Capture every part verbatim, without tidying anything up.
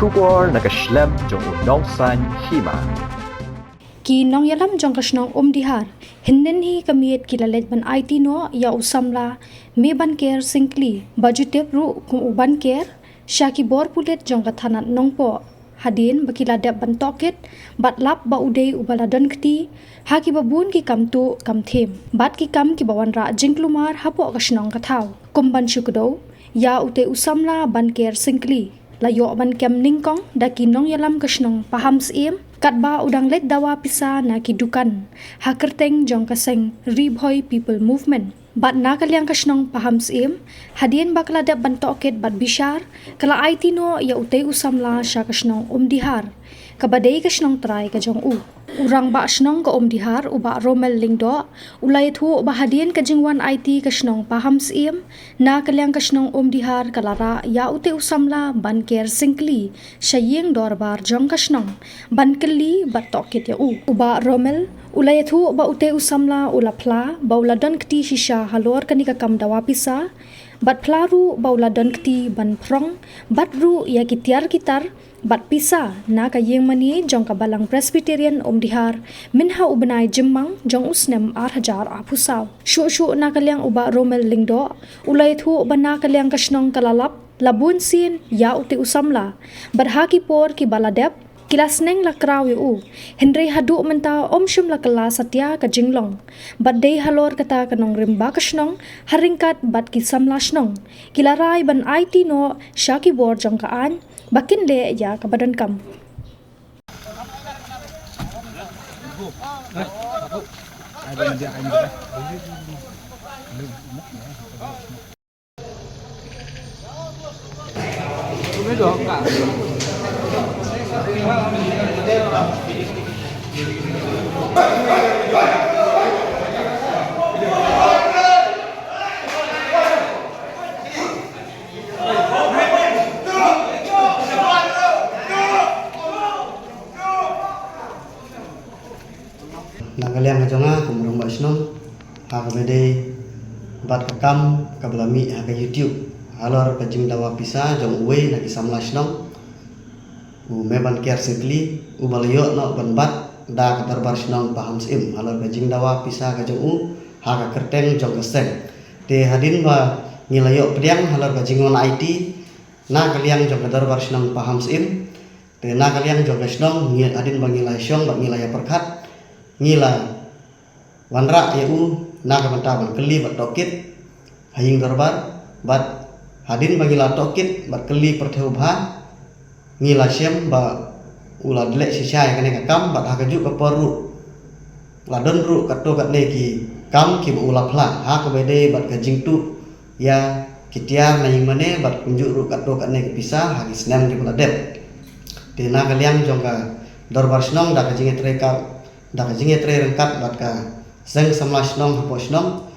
Khubor na ka shlem jong u Nongsaiñ Hima. Ki nongïalam jong ka shnong Umdihar, hynnin hi ka miet ki la leit ban aiti noh ïa u samla Mebanker Syngkli, ba ju tip ruh kum u Banker, sha ki bor pulit jong ka thanat Nongpoh, hadien ba ki la dep ban tohkit bad lap ba u dei uba la don kti ha kiba bun ki kam tuh kam thiem bad ki kam kiba wanrah jingkulmar hapoh ka shnong ka thaw. Kum ban shu kdew, ïa utei u samla Banker Syngkli la ïoh ban kem nyngkong da ki nongïalam ka shnong Pahamsyiem, katba u dang leit dawa pisa na ki dukan ha kyrteng jong ka seng Ri Bhoi People Movement. Bad na ka liang ka shnong Pahamsyiem, hadien ba ka la dep ban tohkit bad bishar, ka la aiti noh ïa utei u samla sha ka shnong Umdihar, kaba dei ka shnong trai ka jong u. U rangbah shnong ka Umdihar, u Bah Romel Lyngdoh, u la ïathuh ba hadien ka jingwan aiti ka shnong Pahamsyiem, na ka liang ka shnong Umdihar ka la rah ïa utei u samla Banker Syngkli sha ïing dorbar jong ka shnong ban kylli bad tohkit ïa u. U Bah Romel u la ïathuh ba utei u samla u la phla ba u la don kti shisha halor kane ka kam dawa pisa, bad phla ruh ba u la don kti ban phrong bad ruh ïa ki tiar ki tar bad pisa na ka ïingmane jong ka Balang Presbyterian Umdihar mynha u bnai Jymmang jong u snem ar hajar arphew saw. Shuh shuh na ka liang u Bah Romel Lyngdoh u la ïathuh ba na ka liang ka shnong ka la lap la bun sien ïa utei u samla, bad ha ki por kiba la dep ki la sneng la kraw ïa u, hynrei haduh mynta ym shym la kylla satia ka jinglong. Bad dei halor kata ka nongrim ba ka shnong, ha ryngkat bad ki samla shnong, ki la rai ban aiti noh sha ki bor jong ka aiñ ba kin leh ïa kaba donkam. Na ka liang ka jong nga kum u rangbah shnong, ha kaba dei bad ka kam kaba la mih ha ka YouTube halor ka jingdawa pisa jong uwei na ki samla shnong, u Mebanker Syngkli, uba la ïoh noh ban bat da ka dorbar shnong Pahamsyiem halor ka jingdawa pisa ka jong u ha ka kyrteng jong ka seng. Te hadien ba ngi la ïoh pdiang halor ka jingwan aiti na ka liang jong ka dorbar shnong Pahamsyiem, te na ka liang jong ka shnong, ngi, hadien ba ngi la shong bad ngi la ïa pyrkhat, ngi la wanrah ïa u na ka bynta ban kylli bad tohkit ha ïing dorbar, bad hadien ba ngi la tohkit bad kylli pyrthei bha, ngi la shem ba u la leh shisha ïa kane ka kam, bad ha kajuh ka por ruh la don ruh katto katne ki kam kiba u la phla ha kaba dei bad ka jingtuh ïa ki tiar na ïingmane, bad kumjuh ruh katto katne ki pisa ha ki snem kiba la dep. Te na ka liang jong ka dorbar shnong, da ka jingïatrei ka, da ka jingïatrei ryngkat bad ka seng samla shnong hapoh shnong,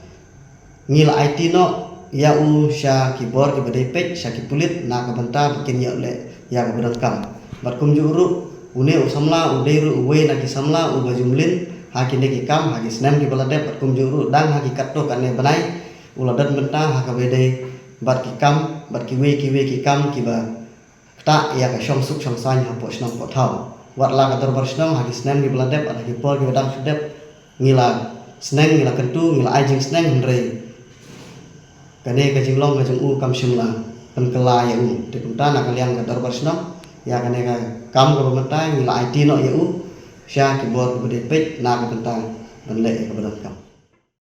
ngi la aiti noh ïa u sha ki bor kiba dei peit, sha ki pulit, na ka bynta ba kin ïoh leh ïa kaba donkam. Bad kumjuh ruh une u samla u dei ruh uwei na ki samla uba ju mlien ha kine ki kam ha ki snem kiba la dep, bad kumjuh ruh dang ha ki katto katne bnai u la don bynta ha kaba dei bad ki kam, bad kiwei kiwei ki kam kiba ktah ïa ka shongsuk shongsaiñ hapoh shnong poh thaw. Wat la ka dorbar shnong ha ki snem kiba la dep, ha ki por kiba dang shu dep, ngi la sneng, ngi la kyntu, ngi la ai jingsneng, hynrei kane ka jinglong ka jong u kam shym la pynkylla ïa u. Te kumta na ka liang ka dorbar shnong, ïa kane ka kam kaba mynta ngi la aiti noh ïa u sha ki bor kiba dei peit na ka bynta ban leh ïa kaba donkam.